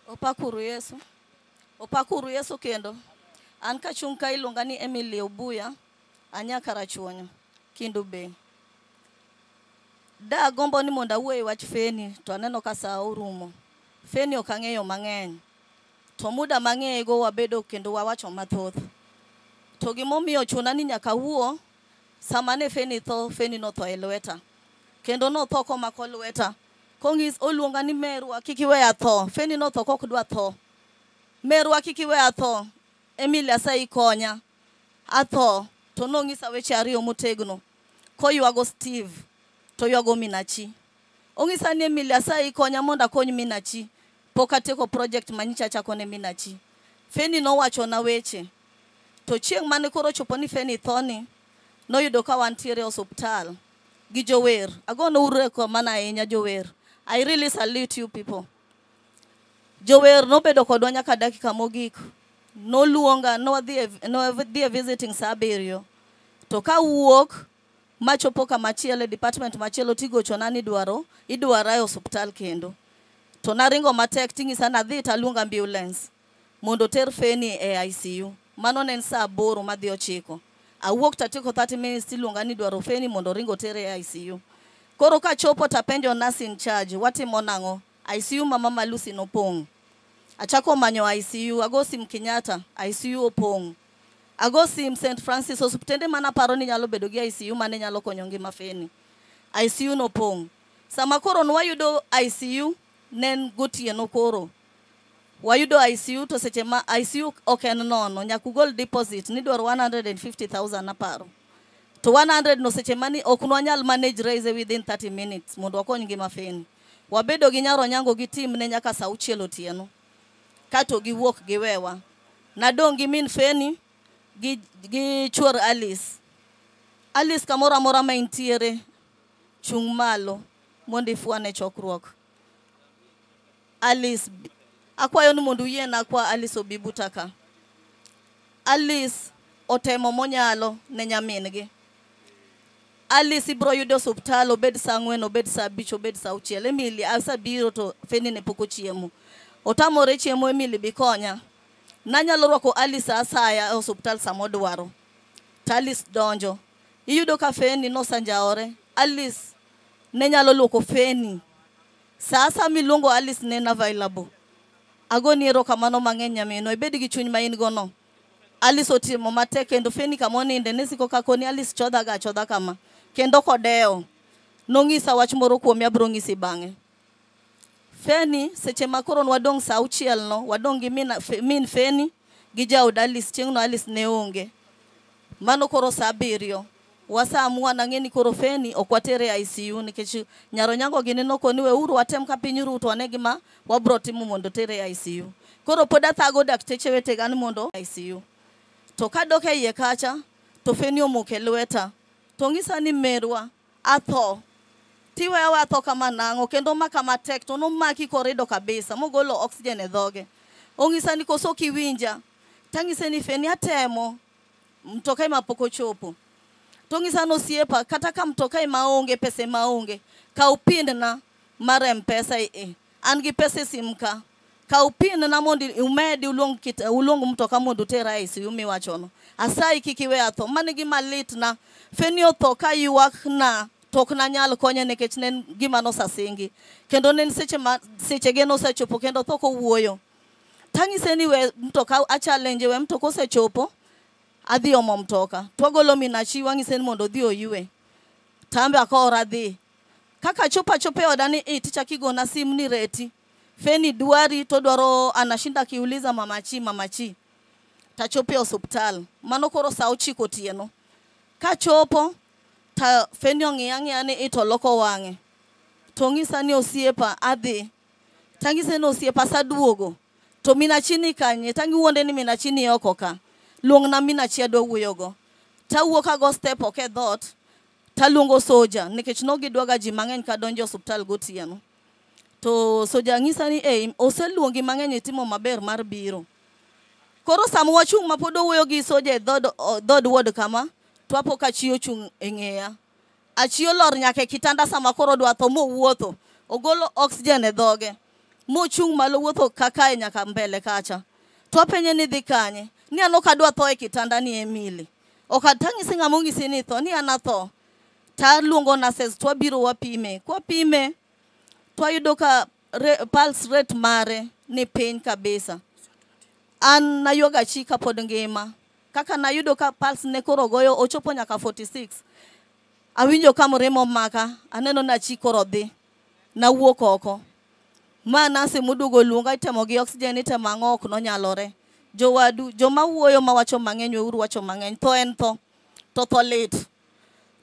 Opakuru Yesu. Opakuru Yesu kendo. An kachung' ka iluonga ni Emily Obuya, anya Karachuonyo, Kendu Bay. Da agombo ni mondo awuo e wach Feni to aneno ka saa orumo. Feni ok ang'eyo mang'eny. To muda mang'eye go wabedo kendo wawacho mathoth. To gimomiyo chuna ni nyaka awuo, sama ne Feni tho, Feni notho e lweta. Kendo notho komako lweta. Kong'is oluonga ni merwa kik iweya tho. Feni notho kok dwa tho. Merwa kik iweya tho. Emily asayi konya. Atho. To nong'isa weche ariyo motegno. Koywago Steve to ywago Minachi. Ong'isa ni Emily asayi konya mondo akony Minachi. Pok atieko project manyicha achako ne Minachi. Feni nowachona weche. To chieng' mane koro ochopo ni Feni tho ni, noyudo ka wantiere e osuptal gi jower. Agono uru erokamano ahinya jower. I really salute you people. Jower nobedo kodwa nyaka dakika mogik. Noluonga, nwadhi e visiting sa 7. To kawuok machopo kamachielo e department machielo tigochona ni idwaro idwara e osuptal kendo. To naringo matek ting'isa ni adhi taluong ambulance mondo oter Feni e ICU. Mano ne en sa 8 madhi 9. Awuok tatieko 30 minutes tiluonga ni idwaro Feni mondo oring otere e ICU. Koro kachopo tapenjo nurse in charge, watimo nang'o? ICU ma Mama Lucy nopong'. Achako manyo ICU, ago sim Kenyatta, ICU opong'. Ago sim St. Francis, osuptende manaparo ni nyalo bedo gi ICU mane nyalo konyo ngima Feni. ICU nopong'. Sama koro nwayudo ICU, ne en gotieno koro. Wayudo ICU to seche ma ICU ok en nono, nyaka ugol deposit nidwaro 150,000 aparo. To 100 no seche mani ok nwanyal manage raise within 30 minutes mondo wakony ngima Feni. Wabedo gi nyar Onyango gi team ne nyaka sa 6 otieno. Kato giwuok giwewa. Nadong' gi min Feni gi chuor Alice. Alice kamoro amora ma intiere, chung' malo mondo ifwane chokruok. Alice, akwayo ni mondo uyiena kwa Alice obi buta ka. Alice otemo monyalo ne nyamin-gi. Alice ibro yudo osuptal obed sa 4, obed sa 5, obed sa 6. Emily asebiro to Feni ne pok ochiemo. Otamore chiemo, Emily bi konya. Nanyalo rwako Alice asaya e osuptal samodwaro. To Alice donjo. Iyudo ka Feni nosanjaore. Alice ne nyalo luoko Feni. Sa asaya miluongo Alice ne en available. Agoni erokamano mang'eny nyaminwa, ibed gi chuny ma in go no. Alice otimo matek kendo Feni kamoninde ne siko kakoni Alice chodha ga chodha kama. Kendo kodewo. Nong'isa wach moro kuome abiro ng'isi bang'e. Feni seche ma koro nwadong' sa 6 no, wadong' gi min Feni gi jaod Alice, chieng'no Alice ne onge. Mano koro sa 7. Wasamua nang'e ni koro Feni ok watere e ICU nikech nyar Onyango gini nokoni weuru watem ka piny ru to wane gima wabro timo mondo otere e ICU. Koro pod athago dakteche wetega ni mondo ICU. To kadok e iye kacha to Feni omoko e lweta. To ng'isa ni merwa atho. Tiweya atho kama nang'o kendo maka matek to nomaki korido kabisa mogolo oxygen e dhoge. Ong'isa ni koso ok iwinja. Tang'ise ni Feni atemo. Mtoka ema pok ochopo. To ong'isa ni osiepa kata ka mtoka ema onge pesa ema onge, kaw pin na mar M-Pesa e. An gi pesa e sim ka. Kaw pin na mondo umedi uluong mtoka mondo utera e ICU miwachono. Asayi kik iwe atho. Mano e gima litna. Feni otho ka ywak na to ok nanyal konye nikech ne en gima nosasingi. Kendo ne en seche ma sechege nosechopo kendo otho kowuoyo. Tang'ise ni we mtoka a challenge we mtoka osechopo adhi omo mtoka. Twagolo minachi wang'ise ni mondo odhi oywe. Tambe akora adhi. Kaka achopo achopo e oda ni tichako igona sim ni reti. Feni dwari to dwaro anashinda akiuliza mama chi mama chi. Tachopo e osuptal. Mano koro sa 9 otieno. Kachopo ta Feni ong'iya ang'iya ni to loko wang'e. To ong'isa ni osiepa adhi. Tang'ise ni osiepa asaduogo. To minachi ni kanye? Tangiwuonde ni minachi ni oko ka. Luongna minachi adwa wuoyogo. Tawuok ago step oko e dhoot. Taluongo soja nikech nogidwaga ji mang'eny kadonjo e osuptal gotieno. To soja ng'isa ni ei oseluongi mang'eny itimo maber mar biro. Koro sama wachung' ma pod owuoyo gi soja e dhood ward kama, to apo ka chi ochung' e ng'eya. Achi olor nyaka e kitanda sama koro odwa tho mowuotho. Ogolo oxygen e dhoge. Mochung' malo wuotho kakae nyaka mbele kacha. To apenje ni dhi kanye? Ni an ok adwa tho e kitanda ni Emily. Ok atang'isi ng'ama onyisi ni tho, ni an atho. Taluongo nurses to wabiro wapime. Kwapime to wayudo ka pulse rate mare ni piny kabisa. An nayuago Achi kapod ngima. Kaka nayudo ka pulse ne koro goyo ochopo nyaka 46. Awinjo ka mremo omaka, aneno ni Achi koro dhi. Nawuok oko. Ma nurse moduogo luonga itemo gi oxygen itemo ang'o ok nonyalore. Jowadu, joma wuoyo mawacho mang'eny weuru wacho mang'eny. Tho en tho. To tho lit.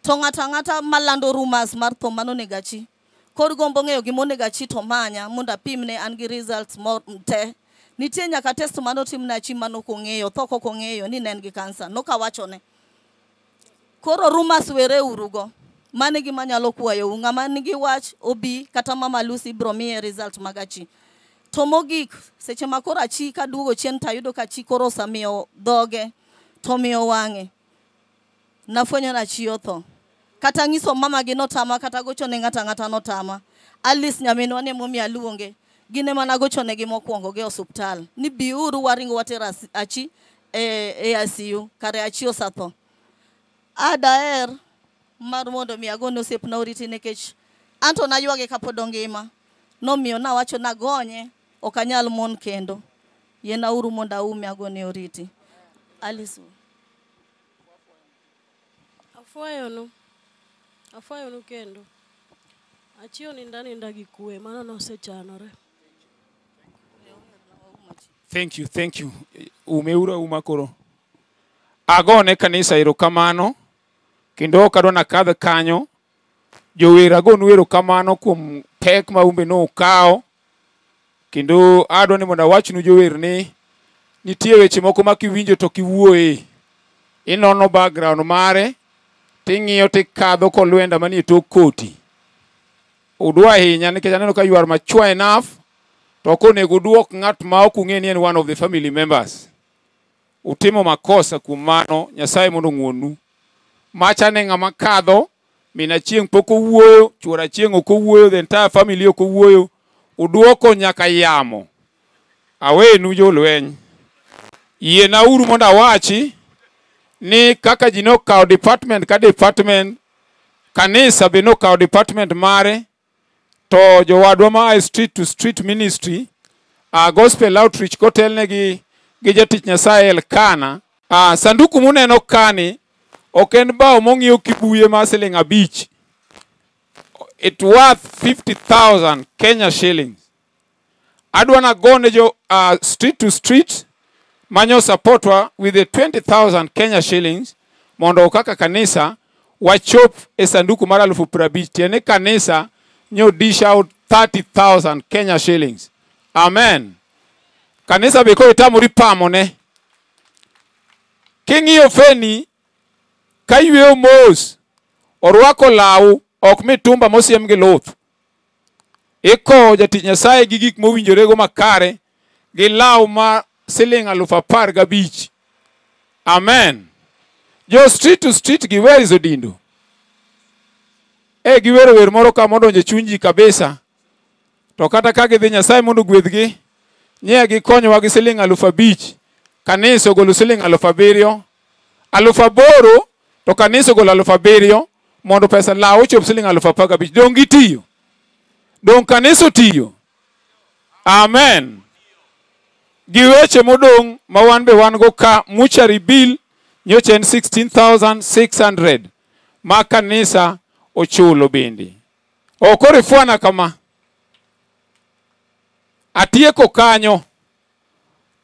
To ng'ato ang'ata malando rumors mar tho manonego Achi. Kor gombo ng'eyo gimonego Achi to manya mondo apimne an gi results mo te. Nitie nyaka test manotimne Achi manok ong'eyo, tho kok ong'eyo ni ne en gi kansa. Nokawachone. Koro rumors were urugo. Mano e gima anyalo kwayou. Ng'ama nigi wach obi kata Mama Lucy biro miye result mag Achi. To mogik, seche ma koro Achi kaduogo chien tayudo ka Achi koro osemiyo dhoge to miyo wang'e. Nafwenyo ni Achi otho. Kata ng'iso mama gi notama, kata gocho ne ng'ato ang'ata notama. Alice nyaminwa ni emomiyo aluonge. Gin ema nagochonegi mokwongo gi osuptal. Ni biuru waringo water Achi e ICU. Kare Achi osetho. Adaher mar mondo mi agone osiepna oriti nikech anto naywage kapod ongima. Nomiyo nawacho nagonye, ok anyal mon kendo. Yienauru mondo aume agone oriti. Alice. Afwayonu. Afwayonu kendo. Achi oninda ninda gi kwe, mano nosechanore. Thank you, thank you. Umeuru auma koro. Agone kanisa erokamano kendo ok adwa nakadh kanyo. Jower agonu erokamano kuom pek ma umbe nokawo. Kendo adwa ni mondo awachnu jower ni nitie weche moko ma kiwinjo to kiwuoye. Inono background mare ting'iyo tikadho kolwenda manie tok koti. Udwa ahinya nikech aneno ka you are mature enough to ok onego uduok ng'at ma ok ung'e ni en one of the family members. Utimo makosa kuom mano, Nyasaye mondo ong'wonnu. Macha ne ng'ama kadho, min Achieng' pok owuoyo, chuor Achieng' ok owuoyo, the entire family ok owuoyo. Uduoko nyaka yamo. Awenu jolweny. Yienauru mondo awachi ni kaka ji nokawo department ka department, kanisa be nokawo department mare, to jowadwa ma street to street ministry, gospel outreach kotelnegi gi jatich Nyasaye Elkana. Sanduku muneno kani ok en bao mong'iew kibuye mar siling 5. It worth 50,000 Kenya shillings. Adwa nagone jo street to street manyo supportwa with the 20,000 Kenya shillings mondo kaka kanisa wachop e sanduku mar 50,000. Tiende kanisa nyo dish out 30,000 Kenya shillings. Amen. Kanisa be koro itamori pamone. King'iyo Feni ka yweyo mos, orwako law ok mitumba mosiem gi luth. Ikowo jatich Nyasaye gi gik mowinjorego makare gi law ma siling 15,000. Amen. Jo street to street gi where is Odindo? Giwero wer moro ka modonjo e chuny ji kabisa. To kata ka gidhi Nyasaye mondo ogwedhgi, nye gikonyowa gi siling 5,000. Kanisa ogolo siling 7,000. 8,000 to kanisa ogolo 7,000 mondo pesa law ochop siling 15,000. Dong gitiyo. Dong kanisa otiyo. Amen. Gi weche modong' ma wan be wan go ka mortuary bill nyocha en 16,600 ma kanisa ochulo bende. Ok orifwana kama. Atieko kanyo.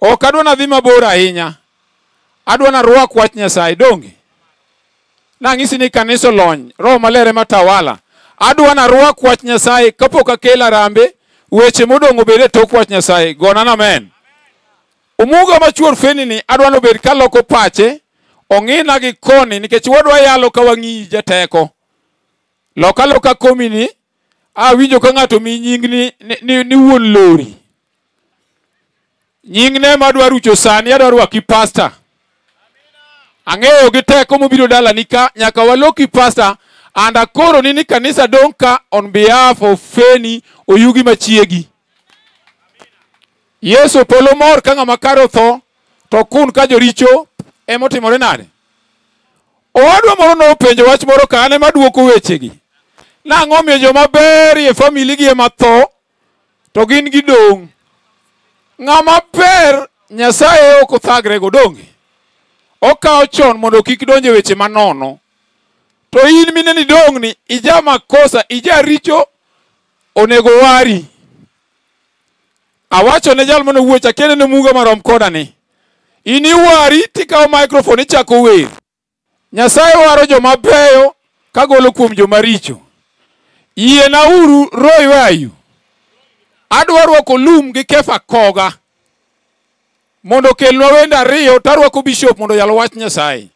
Ok adwa nadhi mabor ahinya. Adwa narwak wach Nyasaye donge. Nang'isi ni kanisa olony, Roho Maler ema tawala. Adwa narwak wach Nyasaye kapok akelo arambe, weche modong' obed e tok wach Nyasaye. Gona amen. Omuga machuor Feni ni adwa nobed kaloko pache, ong'ina gi koni nikech wadwa yalo ka wang'iyi jateko. Loka loka komi ni, awinjo ka ng'ato mi nying ni wuon lori. Nyingne madwa rucho sani adwa rwaki pastor. Ang'eyo gi teko mobiro dalani ka nyaka waloki pastor and akoro ni kanisa dong' ka on behalf of Feni Oyugi machiegi. Yesu polo mor ka ng'ama kare otho, to kun ka joricho emotimore nade? Owadwa moro nopenjo wach moro ka an ema duoko wechegi. Nang'o miyo joma ber e famili gi ema tho, to gin gidong'? Ng'ama ber Nyasaye ok othagre go donge? Okawo chon mondo kik donje weche manono. To in mine ni dong' ni ija makosa, ija richo, onego wari. Awacho ne jal mane owuocha kene ne muga marom koda ni. In iwari tikawo microphone ichako wer. Nyasaye waro joma beyo kagolo kuom joma richo. Yiena uru Roy, where are you? Adwa rwako Lum gi Kefa Koga mondo okelnwa wende ariyo tarwako bishop mondo oyal wach Nyasaye.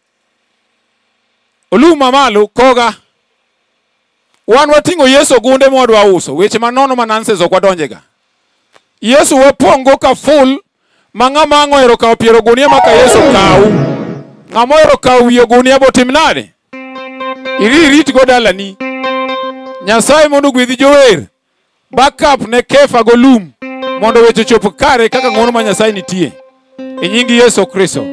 Olum mamalo Koga. Wan wating'o Yesu gunde mwadwa uso. Weche manono ma nonsense ok wadonjega. Yesu wapong'go ka full ma ng'ama ang' ohero kawo piero gunia maka Yesu kaw. Ng'ama ohero kawo wi ogunia botim nade? Iri irit go dalani. Nyasaye mondo ogwedhi jower. Backup ne Kefa go Lum mondo weche ochop kare kaka ng'wono ma Nyasaye nitie. E nying Yesu Kristo.